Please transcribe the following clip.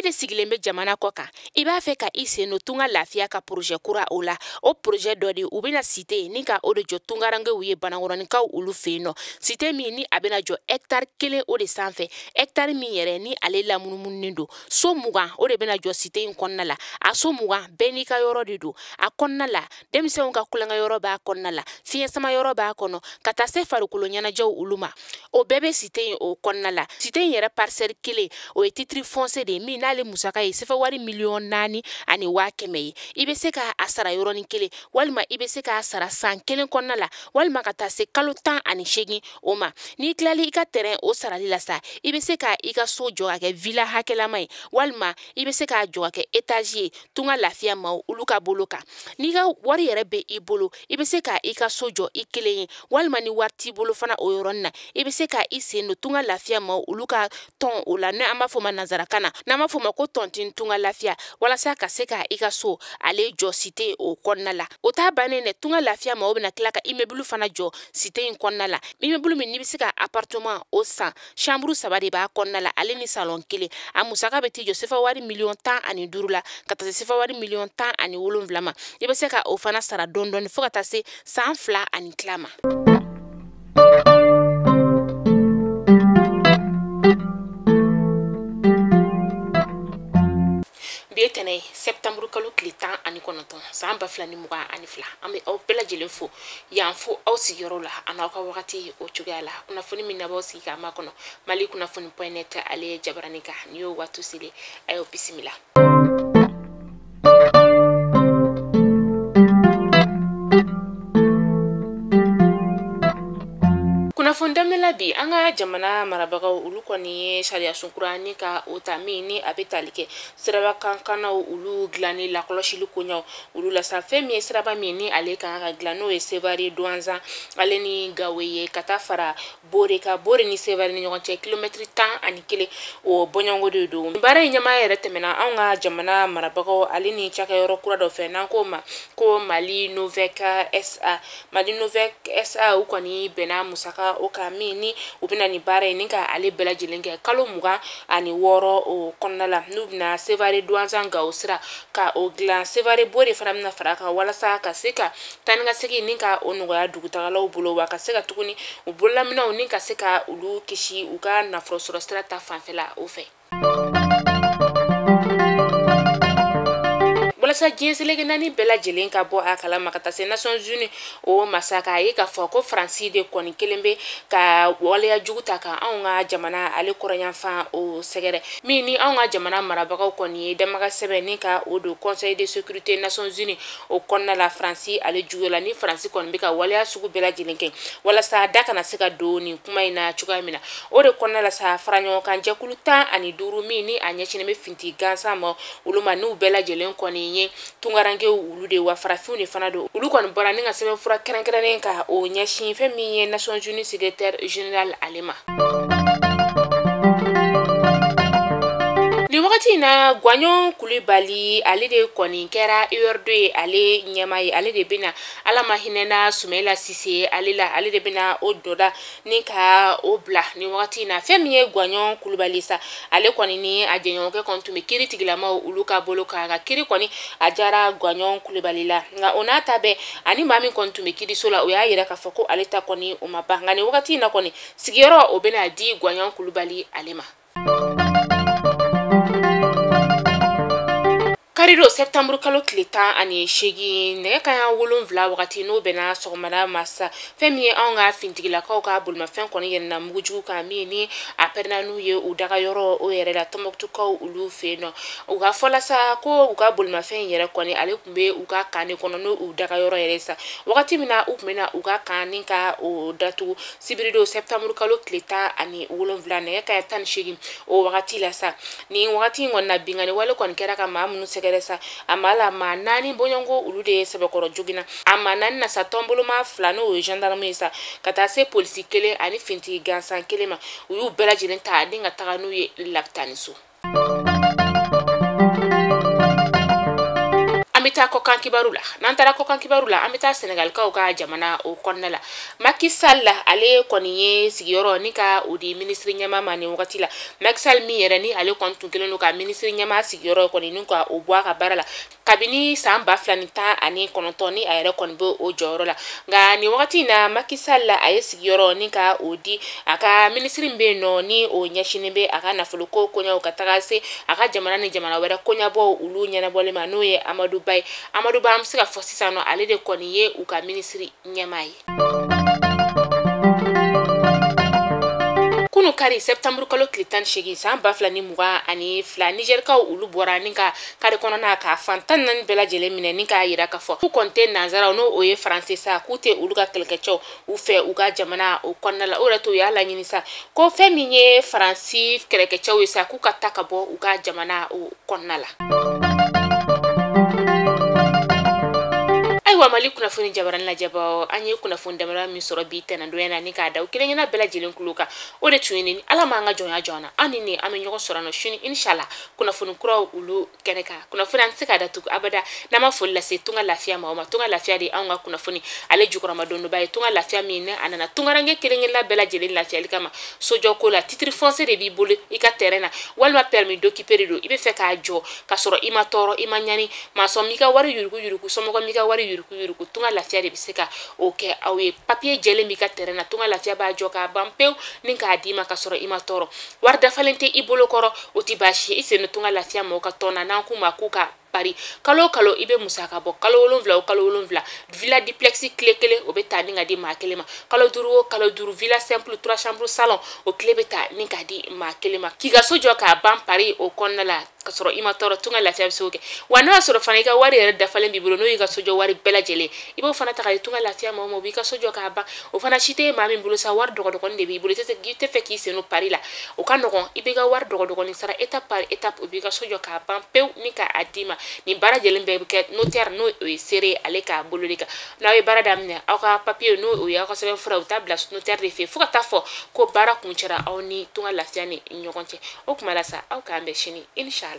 de sigilen bɛ jamana kɔ kan, i b'a fɛ ka i sen don Tunga Lafiya ka projet kura o la. O projet dɔ de u bɛna cité ni ka o de jɔ tungarankew ye Banankɔrɔninkaw olu fɛ yen nɔ. Cité min ni a bɛna jɔ hectare 1 o de sanfɛ, hectare min yɛrɛ ni ale lamunumununen don. So 20 o de bɛna jɔ cité in kɔnɔna la. A so 20 bɛɛ n'i ka yɔrɔ de don. A kɔnɔna la, denmisɛnw ka kulonkɛ yɔrɔ b'a kɔnɔna la, fiɲɛ sama yɔrɔ b'a kɔnɔ, ka taa se farikolo ɲɛnajɛw olu ma. O bɛɛ bɛ cité in o kɔnɔna la. Cité in yɛrɛ parcelle 1 o ye titre foncier de ye min n'ale musaka ye sefa wari 4,1 million ye. I bɛ se k'a sara yɔrɔnin kelen, walima i bɛ se k'a sara san 1 kɔnɔna la, walima ka taa se kalo 18 o ma. N'i tilali i ka terrain o sarali la sa, i bɛ se ka i ka so jɔ ka kɛ villa hakɛlama ye, walima i bɛ se k'a jɔ ka kɛ étage ye Tunga Lafiya maaw olu ka bolo kan. N'i ka wari yɛrɛ bɛ i bolo, i bɛ se ka i ka so jɔ i kelen ye, walima ni wari t'i bolo fana o yɔrɔnin na, i bɛ se ka i sen don Tunga Lafiya maaw olu ka tɔn o la, n'an b'a fɔ o ma nanzarakan na, n'an b'a fɔ o ma ko tontine Tunga Lafiya, walasa ka se ka i ka so ale jɔ cité o kɔnɔna la. O t'a bannen dɛ, Tunga Lafiya maaw bɛna tila ka immeuble fana jɔ cité in kɔnɔna la. Immeuble min n'i bɛ se ka appartement o san, chambre 3 de b'a kɔnɔna la, ale ni salon 1. A musaka bɛ t'i jɔ sefa wari 15 million la, ka taa se sefa wari 17 million ma. I bɛ se ka o fana sara dɔɔni dɔɔni fo ka taa se san 2 ani tila ma. Bi ye tɛnɛ ye, septembre kalo tile 19, san 2022. An bɛ aw bɛɛ lajɛlen fo yan fo aw sigiyɔrɔ la, a n'aw ka wagati o cogoya la. Kunnafoni min na b'aw sigi k'a makɔnɔ, Mali kunnafoni point net, ale ye jabarani kan. N'i y'o waati selen, a y'o bisimila. Kunnafoni daminɛ la bi, an ka jamana marabagaw olu kɔni ye sariya sunkura ni ka o ta min ni a bɛ tali kɛ sirabakankannaw olu dilanni lakɔlɔsili koɲaw olu la sa. Fɛn min ye siraba min ni ale kan ka dilan, n'o ye Sevare Douentza ale ni Gawo ye, ka taa fara Bore ka Bore ni Sevare ni ɲɔgɔn cɛ, kilomɛtiri 11 o bɔɲɔgɔnko de don. Baara in ɲɛmaa yɛrɛ tɛmɛna anw ka jamana marabagaw ale ni cakɛyɔrɔ kura dɔ fɛ, n'an k'o ma ko Mali Novec SA. Mali Novec SA, u kɔni bɛnna musaka o kan min ni u bɛna nin baara in ni ka ale bɛɛ lajɛlen kɛ kalo 26 o kɔnɔna la, n'u bɛna Sevare Douentza Gawo sira ka o dilan. Sevare Bore fana bɛna fara kan, walasa ka se ka taa ni ka segin ni ka o nɔgɔya dugutagalaw bolo, wa ka se ka tuguni u bololaminɛw ni ka se ka olu kisi u ka nafolo sɔrɔ sira ta fanfɛla o fɛ. Walasa diɲɛ seleke naani bɛɛ lajɛlen ka bɔ a kalama, ka taa se Nations Unies o masa k'a ye k'a fɔ ko Faransi de kɔni kelen bɛ ka waleya jugu ta ka anw ka jamana ale kɔrɔyanfan o sɛgɛrɛ, min ni anw ka jamana marabagaw kɔni ye damaga sɛbɛn ni ka o don Conseil de sécurité Nations Unies o kɔnɔna la Faransi ale juguya la, ni Faransi kɔni bɛ ka waleya sugu bɛɛ lajɛlen kɛ walasa da kana se ka don nin kuma in na cogoya min na. O de kɔnɔna la sa, fara ɲɔgɔn kan jɛkulu 15 min ni a ɲɛsinnen bɛ finiti gansan ma olu ma, n'u bɛɛ lajɛlen kɔni ye tungarankew olu de wa farafinw de fana don, olu kɔni bɔra ni ka sɛbɛnfura kɛrɛnkɛrɛnnen ka o ɲɛsin fɛn min ye Nations Unies secrétaire général ale ma. Nin wagati in na, Gwaɲɔn Kulibali ale de kɔni kɛra URD ye ale ɲɛma ye. Ale de bɛna, Ala ma hinɛna Sumayila Sise ale la, ale de bɛna o dɔda ni ka o bila nin wagati in na. Fɛn min ye Gwaɲɔn Kulibali sa, ale kɔni ni a jɛɲɔgɔnkɛ kɔni tun bɛ kiiri tigilamaw olu ka bolo kan. A ka kiiri kɔni a diyara Gwaɲɔn Kulibali la, nka o n'a ta bɛɛ, ani maa min kɔni tun bɛ kiiriso la, o y'a yira k'a fɔ ko ale ta kɔni o ma ban. Nka nin wagati in na kɔni, sigiyɔrɔ o bɛna di Gwaɲɔn Kulibali ale ma. Kari don septembre kalo tile 18, nɛgɛ kanɲɛ 7 wagati, n'o bɛnna sɔgɔmada ma sa, fɛn min ye anw ka fintigilakaw ka bolimafɛn kɔni yɛlɛnna mugujugu kan min ni a pɛrɛnna n'u ye u daga yɔrɔ o yɛrɛ la Tɔnbɔkutukaw olu fɛ yen nɔ. U ka fɔla sa ko u ka bolimafɛn yɛrɛ kɔni ale tun bɛ u ka camp de kɔnɔ, n'o u daga yɔrɔ yɛrɛ sa, wagati min na u tun bɛ na u ka camp ni ka o datugu sibiridon septembre kalo tile 17, nɛgɛ kanɲɛ 18 o wagati la sa. Nin wagati in kɔni na, binkanni wale kɔni kɛra ka maa minnu sɛgɛrɛ sa, a maa la maa 4 bɔɲɔgɔnko olu de ye sɛbɛkɔrɔ joginna. A maa 4 na sa, tɔnboloma 2 n'o ye gendarme ye sa, ka taa se polisi 1 ani fintigi gansan 1 ma, u y'u bɛɛ lajɛlen ta ni ka taga n'u ye lapitaniso. An bɛ taa kɔkan kibaru la. N'an taara kɔkan kibaru la, an bɛ taa Senegalikaw ka jamana o kɔnɔna la. Macky Sall ale kɔni ye sigiyɔrɔ ni ka o di minisiri ɲɛmaa ma nin wagati la. Macky Sall min yɛrɛ ni ale kɔni tun kɛlen don ka minisiri ɲɛmaa sigiyɔrɔ kɔni ni ka o bɔ a ka baara la kabini san 2019 ni a yɛrɛ kɔni bɛ o jɔyɔrɔ la. Nka nin wagati in na, Macky Sall a ye sigiyɔrɔ ni ka o di a ka minisiri min bɛ yen nɔ ni o ɲɛsinnen bɛ a ka nafoloko koɲɛw ka taga se a ka jamana ni jamana wɛrɛ koɲɛbɔw olu ɲɛnabɔli ma, n'o ye Amadou Ba ye. Amadou Ba, an bɛ se ka fɔ sisan nɔ, ale de kɔni ye u ka minisiri ɲɛmaa ye. Kunu kari septembre kalo tile 18 san 2022, Nigɛrikaw olu bɔra ni ka kari kɔnɔna ka fan 14 bɛɛ lajɛlen minɛ ni k'a yira k'a fɔ k'u kɔni tɛ nanzaraw, n'o o ye faransi sa, k'u tɛ olu ka kɛlɛkɛcɛw u fɛ u ka jamana o kɔnɔna la. O yɛrɛ to u y'a laɲini sa ko fɛn min ye faransi kɛlɛkɛcɛw ye sa, k'u ka ta ka bɔ u ka jamana o kɔnɔna la. Ayiwa, Mali kunnafoni jabarani lajɛbaw, an ye kunnafoni damadɔ min sɔrɔ bi tɛnɛndonya na ni k'a da u kelen kelenna bɛɛ lajɛlen kulo kan, o de tun ye nin. Ala m'an ka jɔnya jɔ an na, an ni an bɛ ɲɔgɔn sɔrɔ nɔ sini inshallah kunnafoni kuraw olu kɛnɛ kan. Kunnafoni an tɛ se k'a datugu abada n'an ma foli lase Tunga Lafiya maaw ma. Tunga Lafiya de anw ka kunnafoni ale jukɔrɔmadonba ye. Tunga Lafiya min a nana tungaranke kelen kelenna bɛɛ lajɛlen lafiyali kama sojɔko la. Titre foncier de b'i bolo i ka terrain na, walima permis d'occuper de don, i bɛ fɛ k'a jɔ k'a sɔrɔ i ma tɔɔrɔ, i ma ɲani, maçon m'i ka wari yurugu yurugu, somɔgɔ m'i ka wari yurugu yurugu, Tunga Lafiya de bɛ se ka o kɛ aw ye. Papier jɛlen b'i ka terrain na, Tunga Lafiya b'a jɔ k'a ban pewu ni k'a d'i ma k'a sɔrɔ i ma tɔɔrɔ. Wari dafalen tɛ i bolo kɔrɔ, o tɛ baasi ye, i sen don Tunga Lafiya mɔgɔw ka tɔn na, n'an k'u ma k'u ka pari kalo o kalo i bɛ musaka bɔ, kalo 7 o kalo 7 villa duplex tile kelen o bɛ ta ni ka di maa kelen ma, kalo 5 o kalo 5 villa simple 3 chambres salon o tile bɛ ta ni ka di maa kelen ma, k'i ka so jɔ k'a ban pari o kɔnɔna la ka sɔrɔ i ma tɔɔrɔ. Tunga Lafiya bɛ se k'o kɛ. Wa n'o y'a sɔrɔ fana i ka wari yɛrɛ dafalen b'i bolo, n'o y'i ka sojɔ wari bɛɛ lajɛlen, i b'o fana ta ka di Tunga Lafiya maaw ma, u b'i ka so jɔ k'a ban. O fana si tɛ maa min bolo sa, wari dɔgɔdɔgɔnin de b'i bolo, i tɛ fɛ k'i sen don pari la, o ka nɔgɔn, i b'i ka wari dɔgɔdɔgɔnin sara étape par étape, u b'i ka so jɔ k'a ban pewu ni k'a d'i ma. Nin baara jɛlen bɛɛ bɛ kɛ notaire, n'o ye seere ale k'a bolo de kan. N'aw ye baara daminɛ, aw ka papier, n'o ye aw ka sɛbɛn fura, u t'a bila notaire de fɛ fo ka taa fɔ ko baara kuncɛra aw ni Tunga Lafiya ni ɲɔgɔn cɛ. O kuma la sa, aw k'an bɛn sini inshallah.